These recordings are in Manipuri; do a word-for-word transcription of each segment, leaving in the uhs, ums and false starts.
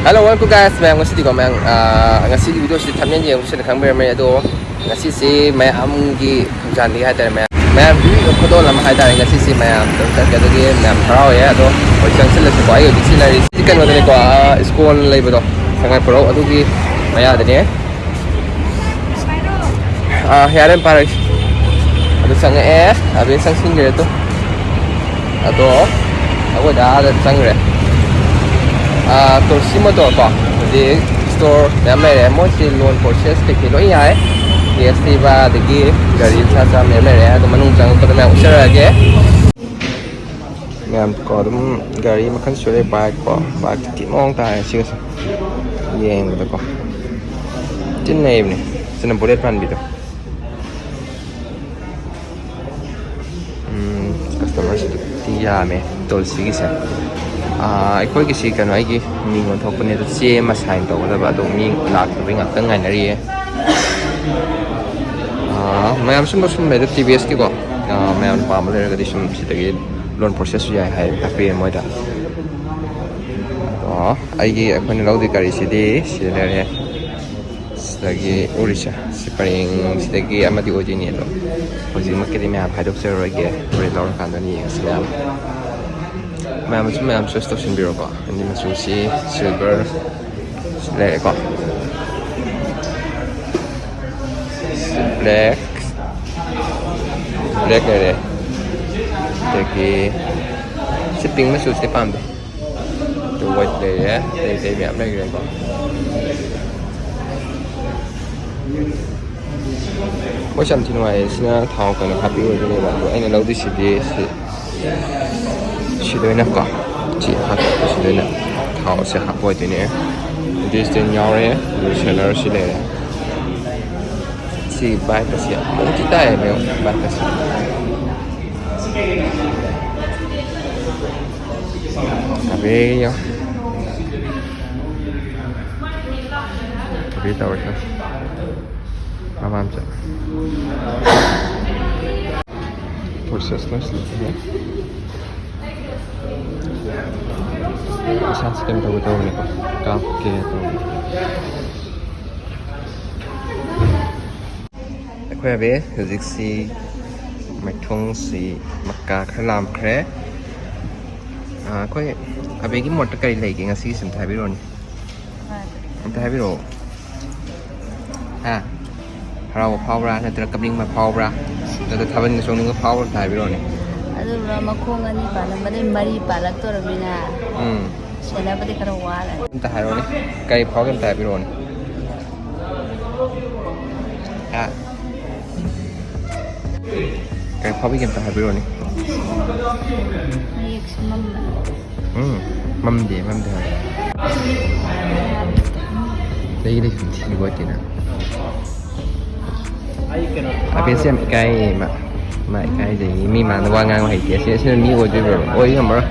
Hello, welcome guys. ꯃꯌꯥꯝ, ꯉꯁꯤꯗꯤꯀꯣ, ꯃꯌꯥꯝ, ꯑꯥ, ꯉꯁꯤꯒꯤ video ꯁꯤ thumbnail ꯌꯦꯡꯕꯁꯤꯗ ꯈꯪꯕꯤꯔꯝꯃꯅꯤ꯫ ꯑꯗꯣ ꯉꯁꯤꯁꯤ ꯃꯌꯥꯝꯒꯤ ꯊꯧꯖꯥꯟꯗꯒꯤ ꯍꯥꯏꯇꯥꯔꯦ, ꯃꯌꯥꯝ, ꯃꯌꯥꯝꯒꯤ ꯈꯨꯗꯣꯜ ꯑꯃ ꯍꯥꯏꯇꯥꯔꯦ꯫ ꯉꯁꯤꯁꯤ ꯃꯌꯥꯝ ꯑꯗꯨꯝ ꯆꯠꯀꯦ, ꯑꯗꯨꯒꯤ ꯃꯌꯥꯝ ꯍꯔꯥꯎꯋꯦ꯫ ꯑꯗꯣ ꯍꯧꯖꯤꯛ ꯆꯪꯁꯤꯜꯂꯁꯤꯀꯣ꯫ ꯑꯩ ꯍꯧꯖꯤꯛ ꯁꯤ ꯂꯩꯔꯤꯁꯤ ꯀꯩꯅꯣꯗꯅꯤꯀꯣ, ꯑꯥ, ꯁ꯭ꯀꯣꯟ ꯂꯩꯕꯗꯣ, ꯁꯉꯥꯏ ꯄꯣꯔꯧ, ꯑꯗꯨꯒꯤ ꯃꯌꯥꯗꯅꯦ꯫ ꯑꯥ, ꯌꯥꯔꯦ, ꯄꯥꯔꯛꯏꯁꯦ꯫ ꯑꯗꯨ ꯆꯪꯉꯛꯑꯦ, ꯑꯗꯨ ꯆꯪꯁꯤꯟꯈ꯭ꯔꯦ꯫ ꯑꯗꯣ ꯑꯗꯣ ꯑꯩꯈꯣꯏꯗ ꯑꯥꯗ ꯆꯪꯈ꯭ꯔꯦ꯫ ꯑꯥ, ꯇꯨꯜꯁꯤ ꯃꯣꯇꯣꯔ ꯀꯣ, ꯍꯧꯖꯤꯛ store ꯃꯌꯥꯝ ꯂꯩꯔꯦ꯫ ꯃꯣꯏꯁꯤ loan process ꯀꯩꯀꯩ ꯂꯣꯏ ꯌꯥꯏ꯫ ꯀꯦꯁ ꯊꯤꯕ, ꯑꯗꯒꯤ ꯒꯥꯔꯤ ꯃꯆꯥ ꯃꯆꯥ ꯃꯌꯥꯝ ꯂꯩꯔꯦ꯫ ꯑꯗꯣ ꯃꯅꯨꯡ ꯆꯪꯉꯛꯄꯗ ꯃꯌꯥꯝ ꯎꯠꯆꯔꯛꯑꯒꯦ꯫ ꯃꯌꯥꯝ ꯀꯣ, ꯑꯗꯨꯝ ꯒꯥꯔꯤ ꯃꯈꯜ ꯁꯨꯔꯦ꯫ ꯕꯥꯏꯛ ꯀꯣ, ꯕꯥꯏꯛ ꯊꯤ ꯃꯑꯣꯡ ꯇꯥꯔꯦ ꯁꯤꯒꯁꯦ ꯌꯦꯡꯕꯗꯀꯣ꯫ ꯊꯤ ꯅꯩꯕꯅꯦ꯫ ꯁꯤꯅ ꯕꯨꯂꯦꯠ ꯄꯥꯟꯕꯤꯗꯣ꯫ ꯎꯝ, customer ꯁꯤ ꯌꯥꯝꯃꯦ ꯇꯨꯜꯁꯤꯒꯤꯁꯦ꯫ ꯑꯥ, ꯑꯩꯈꯣꯏꯒꯤꯁꯤ ꯀꯩꯅꯣ, ꯑꯩꯒꯤ ꯃꯤꯡ ꯑꯣꯟꯊꯣꯛꯄꯅꯦ, ꯑꯗꯣ ꯆꯦ ꯑꯃ sign ꯇꯧꯒꯗꯕ, ꯑꯗꯣ ꯃꯤ ꯂꯥꯛꯇꯕꯩ ꯉꯥꯛꯇꯪ ꯉꯥꯏꯅꯔꯤꯌꯦ꯫ ꯑꯥ, ꯃꯌꯥꯝ ꯁꯨꯝ ꯂꯧꯁꯤꯟꯕ ꯍꯥꯏꯗ ꯇꯤ ꯚꯤ ꯑꯦꯁꯀꯤꯀꯣ, ꯑꯥ, ꯃꯌꯥꯝꯅ ꯄꯥꯝꯕ ꯂꯩꯔꯒꯗꯤ ꯁꯨꯝ ꯁꯤꯗꯒꯤ loan process ꯁꯨ ꯌꯥꯏ ꯍꯥꯏ, ꯇꯥꯛꯄꯤꯔꯦ ꯃꯣꯏꯗ꯫ ꯑꯗꯣ ꯑꯩꯒꯤ, ꯑꯩꯈꯣꯏꯅ ꯂꯧꯗꯣꯏ ꯒꯥꯔꯤꯁꯤꯗꯤ ꯁꯤꯗ ꯂꯩꯔꯦ꯫ ꯁꯤꯗꯒꯤ ꯎꯔꯤꯁꯦ, ꯁꯤ ꯄꯔꯦꯡꯁꯤꯗꯒꯤ ꯑꯃꯗꯤ ꯑꯣꯏꯗꯣꯏꯅꯤ꯫ ꯑꯗꯣ ꯍꯧꯖꯤꯛꯃꯛꯀꯤꯗꯤ ꯃꯌꯥꯝ ꯍꯥꯏꯗꯣꯛꯆꯔꯔꯣꯏꯒꯦ, ꯍꯣꯔꯦꯟ ꯂꯧꯔꯀꯥꯟꯗ ꯑꯣꯏꯅ ꯌꯦꯡꯉꯁꯤ ꯃꯌꯥꯝ꯫ ꯃꯌꯥꯝꯅꯁꯨ ꯃꯌꯥꯝ choice ꯇꯧꯁꯤꯟꯕꯤꯔꯣꯀꯣ꯫ ꯑꯩꯒꯤ ꯃꯆꯨꯁꯤ silver ꯂꯩꯔꯦꯀꯣ꯫ Black, black ꯂꯩꯔꯦ꯫ ꯑꯗꯒꯤ ꯁꯤ pink ꯃꯆꯨꯁꯤꯗꯤ ꯄꯥꯝꯗꯦ꯫ ꯑꯗꯨ white ꯂꯩꯔꯦ, ꯑꯇꯩ ꯑꯇꯩ ꯃꯌꯥꯝ ꯂꯩꯈ꯭ꯔꯦꯀꯣ꯫ ꯃꯣꯏꯁꯦ ꯌꯥꯝ ꯊꯤ ꯅꯨꯡꯉꯥꯏꯌꯦ꯫ ꯁꯤꯅ ꯊꯥꯎ ꯀꯩꯅꯣ ꯍꯥꯞꯄꯤꯔꯣꯏꯗꯣꯏꯅꯦꯕ, ꯑꯗꯣ ꯑꯩꯅ ꯂꯧꯗꯣꯏꯁꯤꯗꯤ ꯁꯤ, ꯁꯤꯗ ꯑꯣꯏꯅ ꯀꯣ, ꯁꯤ ꯍꯥꯞꯄꯤꯁꯤꯗ ꯑꯣꯏꯅ ꯊꯥꯎꯁꯦ ꯍꯥꯞꯄ ꯑꯣꯏꯗꯣꯏꯅꯦ꯫ Distance ꯌꯥꯎꯔꯦ, ꯑꯗꯨ seller ꯁꯤ ꯂꯩꯔꯦ꯫ ꯁꯤ bike ꯑꯁꯤ ꯌꯥꯝ ꯃꯑꯣꯡ ꯊꯤ ꯇꯥꯏꯌꯦ, ꯃꯌꯥꯝ bike ꯑꯁꯤ꯫ ꯑꯕꯦ ꯌꯥ꯫ ꯑꯕꯦ ꯇꯧꯔꯦ꯫ ꯃꯃꯥꯝꯆꯥ꯫ Process ꯂꯣꯏꯁꯤꯜꯂꯛꯑꯦ꯫ ꯏꯁꯥꯁꯤ ꯀꯩꯅꯣ ꯇꯧꯒꯦ ꯇꯧꯕꯅꯦꯀꯣ, ꯀꯥꯞꯀꯦ ꯇꯧꯕꯅꯦ꯫ ꯑꯩꯈꯣꯏ ꯑꯕꯦ ꯍꯧꯖꯤꯛꯁꯤ ꯃꯥꯏꯊꯣꯡꯁꯤ ꯃꯀꯥ ꯈꯔ ꯂꯥꯝꯈ꯭ꯔꯦ꯫ ꯑꯥ, ꯑꯩꯈꯣꯏ ꯑꯕꯦꯒꯤ ꯃꯣꯠꯇ ꯀꯔꯤ ꯂꯩꯒꯦ ꯉꯁꯤꯒꯤ, ꯁꯤꯝꯇ ꯍꯥꯏꯕꯤꯔꯛꯑꯣꯅꯦ꯫ ꯑꯝꯇ ꯍꯥꯏꯕꯤꯔꯛꯑꯣ꯫ ꯍꯥ? ꯍꯔꯥꯎꯕ ꯐꯥꯎꯕ꯭ꯔꯥ, ꯅꯠꯇ꯭ꯔꯒ ꯀꯞꯅꯤꯡꯕ ꯐꯥꯎꯕ꯭ꯔꯥ, ꯅꯠꯇ꯭ꯔꯒ ꯊꯥꯕꯜꯒ ꯆꯣꯡꯅꯤꯡꯕ ꯐꯥꯎꯕ꯭ꯔꯥ, ꯑꯝꯇ ꯍꯥꯏꯕꯤꯔꯛꯑꯣꯅꯦ꯫ ꯑꯗꯨꯒ ꯃꯈꯣꯡ ꯑꯅꯤ ꯄꯥꯜꯂꯝꯕꯗꯩ ꯃꯔꯤ ꯄꯥꯜꯂꯛꯇꯣꯔꯕꯅꯤꯅ, ꯎꯝ꯫ ꯁꯦꯟꯅꯕꯗꯤ ꯈꯔ ꯋꯥꯔꯅꯤ꯫ ꯑꯝꯇ ꯍꯥꯏꯔꯛꯑꯣꯅꯦ, ꯀꯔꯤ ꯐꯥꯎꯒꯦ ꯑꯝꯇ ꯍꯥꯏꯕꯤꯔꯛꯑꯣꯅꯦ꯫ ꯍꯥ? ꯀꯔꯤ ꯐꯥꯎꯕꯤꯒꯦ ꯑꯝꯇ ꯍꯥꯏꯕꯤꯔꯛꯑꯣꯅꯦ꯫ ꯃꯌꯦꯛꯁꯦ ꯃꯝꯕꯅꯤ꯫ ꯎꯝ, ꯃꯝꯗꯦ, ꯃꯝꯗꯦ ꯍꯥꯏꯕ꯫ ꯂꯩ, ꯂꯩ, ꯁꯨꯝ ꯊꯤꯕ ꯑꯣꯏꯗꯦꯅ꯫ ꯑꯕꯦꯁꯦ ꯌꯥꯝ ꯏꯀꯥꯏꯌꯦ ꯃꯥ꯫ ꯃꯥ ꯏꯀꯥꯏꯖꯩꯌꯦ꯫ ꯃꯤ ꯃꯥꯡꯗ ꯋꯥ ꯉꯥꯡꯕ ꯍꯩꯇꯦ꯫ ꯑꯁꯤ, ꯑꯁꯤꯅ ꯃꯤ ꯑꯣꯏꯗꯣꯏꯕ꯭ꯔꯣ? ꯑꯣꯏ ꯉꯝꯃꯔꯣꯏ꯫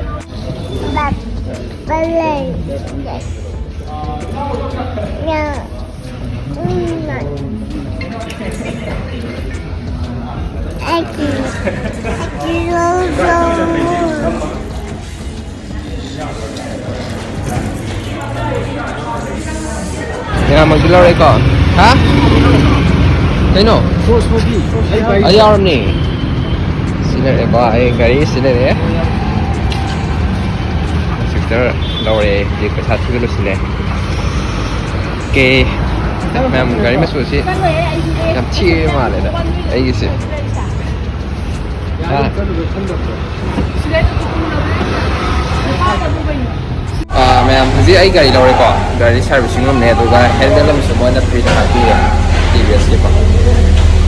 ꯃꯌꯥꯝ ꯑꯃꯁꯨ ꯂꯧꯔꯦꯀꯣ꯫ ꯍꯥ? ꯀꯩꯅꯣ? ꯑꯩ ꯌꯥꯎꯔꯝꯅꯤ꯫ ꯁꯤ ꯂꯩꯔꯦꯀꯣ, ꯑꯩ ꯒꯥꯔꯤ ꯁꯤ ꯂꯩꯔꯦ꯫ ꯁꯤꯛꯇꯔ ꯂꯧꯔꯦ, ꯍꯧꯖꯤꯛ ꯄꯩꯁꯥ ꯊꯤꯕ ꯂꯣꯏꯁꯤꯜꯂꯦ꯫ ꯑꯣꯀꯦ꯫ ꯃꯌꯥꯝ ꯒꯥꯔꯤ ꯃꯆꯨꯁꯤ ꯌꯥꯝ ꯊꯤꯕ ꯃꯥꯜꯂꯦꯗ ꯑꯩꯒꯤꯁꯦ꯫ ꯑꯥ꯫ ꯑꯥ, ꯃꯌꯥꯝ, ꯍꯧꯖꯤꯛ ꯑꯩ ꯒꯥꯔꯤ ꯂꯧꯔꯦꯀꯣ, ꯒꯥꯔꯤ servicing ꯔꯨꯝꯅꯦ, ꯑꯗꯨꯒ handle ꯑꯃꯁꯨ ꯃꯣꯏꯅ free ꯗ ꯍꯥꯞꯄꯤꯔꯦ, ꯇꯤ ꯚꯤ ꯑꯦꯁ ꯀꯤꯀꯣ,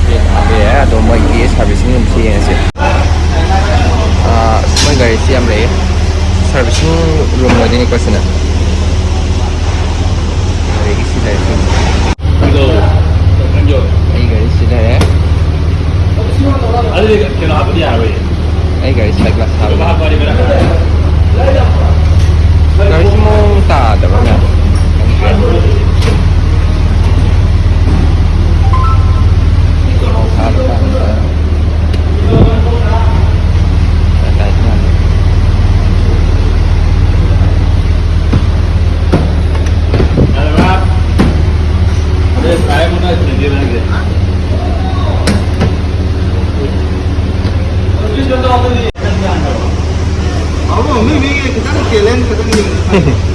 free ꯗ ꯍꯥꯞꯄꯤꯔꯦ꯫ ꯑꯗꯣ ꯃꯣꯏꯒꯤ servicing ꯔꯨꯝꯁꯤ ꯌꯦꯡꯉꯁꯤ꯫ ꯑꯥ, ꯃꯣꯏ ꯒꯥꯔꯤꯁꯤ ꯌꯥꯝ ꯂꯩꯌꯦ, servicing ꯔꯨꯝ ꯑꯣꯏꯗꯣꯏꯅꯤꯀꯣ ꯁꯤꯅ꯫ ꯒꯥꯔꯤꯒꯤ ꯁꯤ ꯂꯩꯔꯦ꯫ ꯑꯩ ꯒꯥꯔꯤ ꯁꯤ ꯂꯩꯔꯦ꯫ ꯑꯗꯨꯗꯤ ꯀꯩꯅꯣ ꯍꯥꯞꯄꯗꯤ ꯌꯥꯔꯣꯏꯌꯦ꯫ ꯑꯩ ꯒꯥꯔꯤ side glass ꯍꯥꯞꯄꯗꯤ꯫ ꯒꯥꯔꯤꯁꯤ ꯃꯑꯣꯡ ꯇꯥꯗꯕ ꯃꯌꯥꯝ꯫ Okay.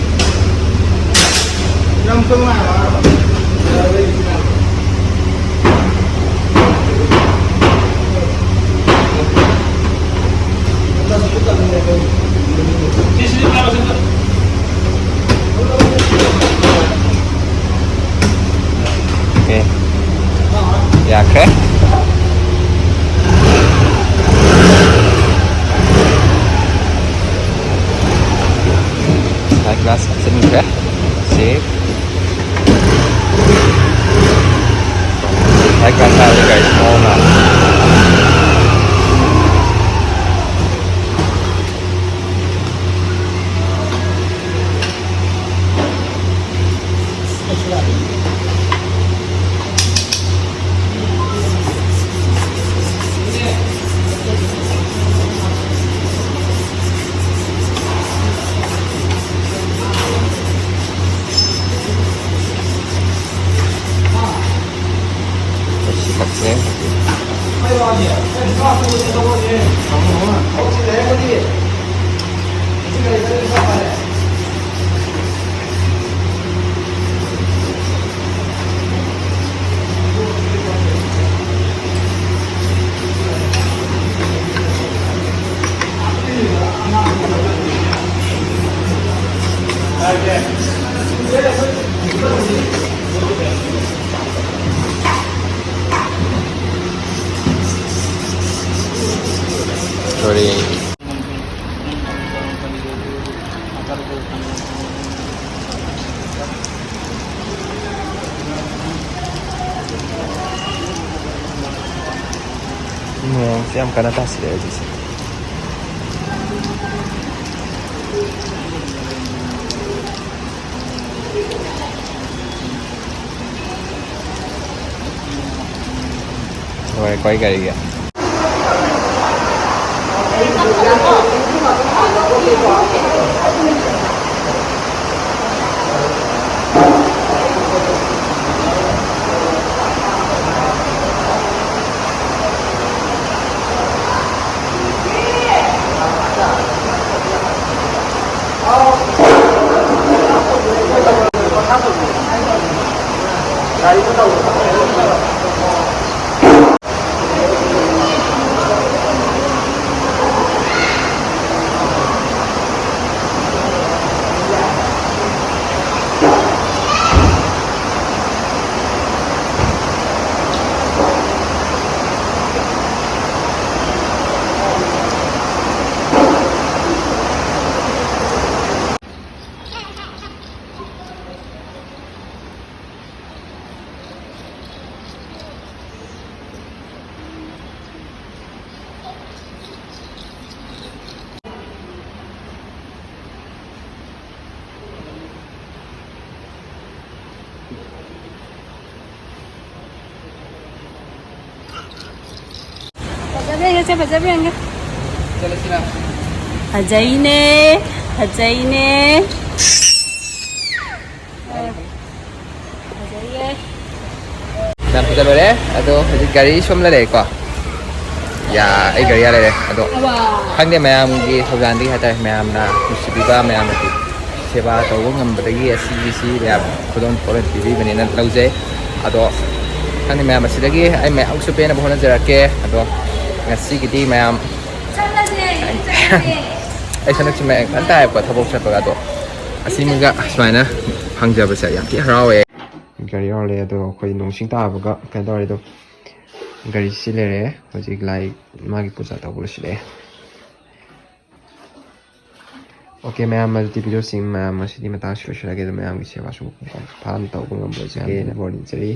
ꯌꯥꯈ꯭ꯔꯦ꯫ High class ꯍꯥꯞꯆꯤꯟꯈ꯭ꯔꯦ꯫ Save꯫ High class ꯍꯥꯏꯔꯒ ꯒꯥꯔꯤ ꯊꯧꯕ ꯃꯥꯜꯂꯦ꯫ Sorry. ꯅꯣꯡꯁꯦ ꯌꯥꯝ ꯀꯟꯅ ꯇꯥꯁꯤꯜꯂꯛꯑꯦ ꯍꯧꯖꯤꯛꯁꯦ꯫ ꯂꯣꯏꯔꯦꯀꯣ ꯑꯩ ꯒꯥꯔꯤꯒꯤ꯫ ꯐꯖꯩ, ꯐꯖꯩ, ꯐꯖꯕ꯭ꯔꯥ ꯌꯦꯡꯒꯦ꯫ ꯐꯖꯩꯅꯦ, ꯐꯖꯩꯅꯦ꯫ ꯐꯖꯩꯌꯦ꯫ ꯌꯥꯝ ꯐꯖ ꯂꯣꯏꯔꯦ꯫ ꯑꯗꯣ ꯍꯧꯖꯤꯛ ꯒꯥꯔꯤ ꯁꯣꯝꯗ ꯂꯩꯔꯦꯀꯣ꯫ ꯌꯥ, ꯑꯩ ꯒꯥꯔꯤ ꯌꯥ ꯂꯩꯔꯦ꯫ ꯑꯗꯣ ꯈꯪꯗꯦ, ꯃꯌꯥꯝꯒꯤ ꯊꯧꯖꯥꯜꯗꯒꯤ ꯍꯥꯏꯇꯥꯔꯦ, ꯃꯌꯥꯝꯅ ꯅꯨꯡꯁꯤꯕꯤꯕ, ꯃꯌꯥꯝꯅ ꯁꯦꯕꯥ ꯇꯧꯕ ꯉꯝꯕꯗꯒꯤ ꯑꯁꯤꯒꯤꯁꯤ ꯃꯌꯥꯝ ꯈꯨꯗꯣꯜ ꯄꯣꯠꯂꯣꯏ ꯄꯤꯕꯤꯕꯅꯦꯅ ꯂꯧꯖꯩ꯫ ꯑꯗꯣ ꯈꯪꯗꯦ, ꯃꯌꯥꯝ ꯑꯁꯤꯗꯒꯤ ꯑꯩ ꯃꯌꯥꯝꯁꯨ ꯄꯦꯟꯅꯕ ꯍꯣꯠꯅꯖꯔꯛꯀꯦ꯫ ꯑꯗꯣ ꯉꯁꯤꯒꯤꯗꯤ ꯃꯌꯥꯝ ꯑꯩ ꯁꯟꯗꯛꯁꯤ ꯃꯌꯥꯝ ꯀꯟꯅ ꯇꯥꯏꯌꯦꯕꯀꯣ, ꯊꯕꯛ ꯆꯠꯄꯒ꯫ ꯑꯗꯣ ꯑꯁꯤꯃꯒ ꯁꯨꯃꯥꯏꯅ ꯐꯪꯖꯕꯁꯦ ꯌꯥꯝ ꯊꯤ ꯍꯔꯥꯎꯋꯦ꯫ ꯒꯥꯔꯤ ꯌꯧꯔꯦ꯫ ꯑꯗꯣ ꯑꯩꯈꯣꯏ ꯅꯣꯡꯁꯤꯡ ꯇꯥꯕꯒ ꯀꯩꯅꯣ ꯇꯧꯔꯦ꯫ ꯑꯗꯣ ꯒꯥꯔꯤꯁꯤ ꯂꯩꯔꯦ꯫ ꯍꯧꯖꯤꯛ ꯂꯥꯏ ꯃꯥꯒꯤ ꯄꯨꯖꯥ ꯇꯧꯕ ꯂꯣꯏꯁꯤꯜꯂꯛꯑꯦ꯫ ꯑꯣꯀꯦ ꯃꯌꯥꯝ, ꯑꯗꯨꯗꯤ ꯚꯤꯗꯤꯑꯣꯁꯤꯡ ꯃꯌꯥꯝ ꯉꯁꯤꯗꯤ ꯃꯇꯥꯡꯁꯤ ꯂꯣꯏꯁꯤꯜꯂꯒꯦ꯫ ꯑꯗꯣ ꯃꯌꯥꯝꯒꯤ ꯁꯦꯕꯥꯁꯨ ꯐꯖꯅ ꯇꯧꯕ ꯉꯝꯕ ꯑꯣꯏꯖꯒꯦꯅ ꯕꯣꯔ ꯅꯤꯖꯔꯤ꯫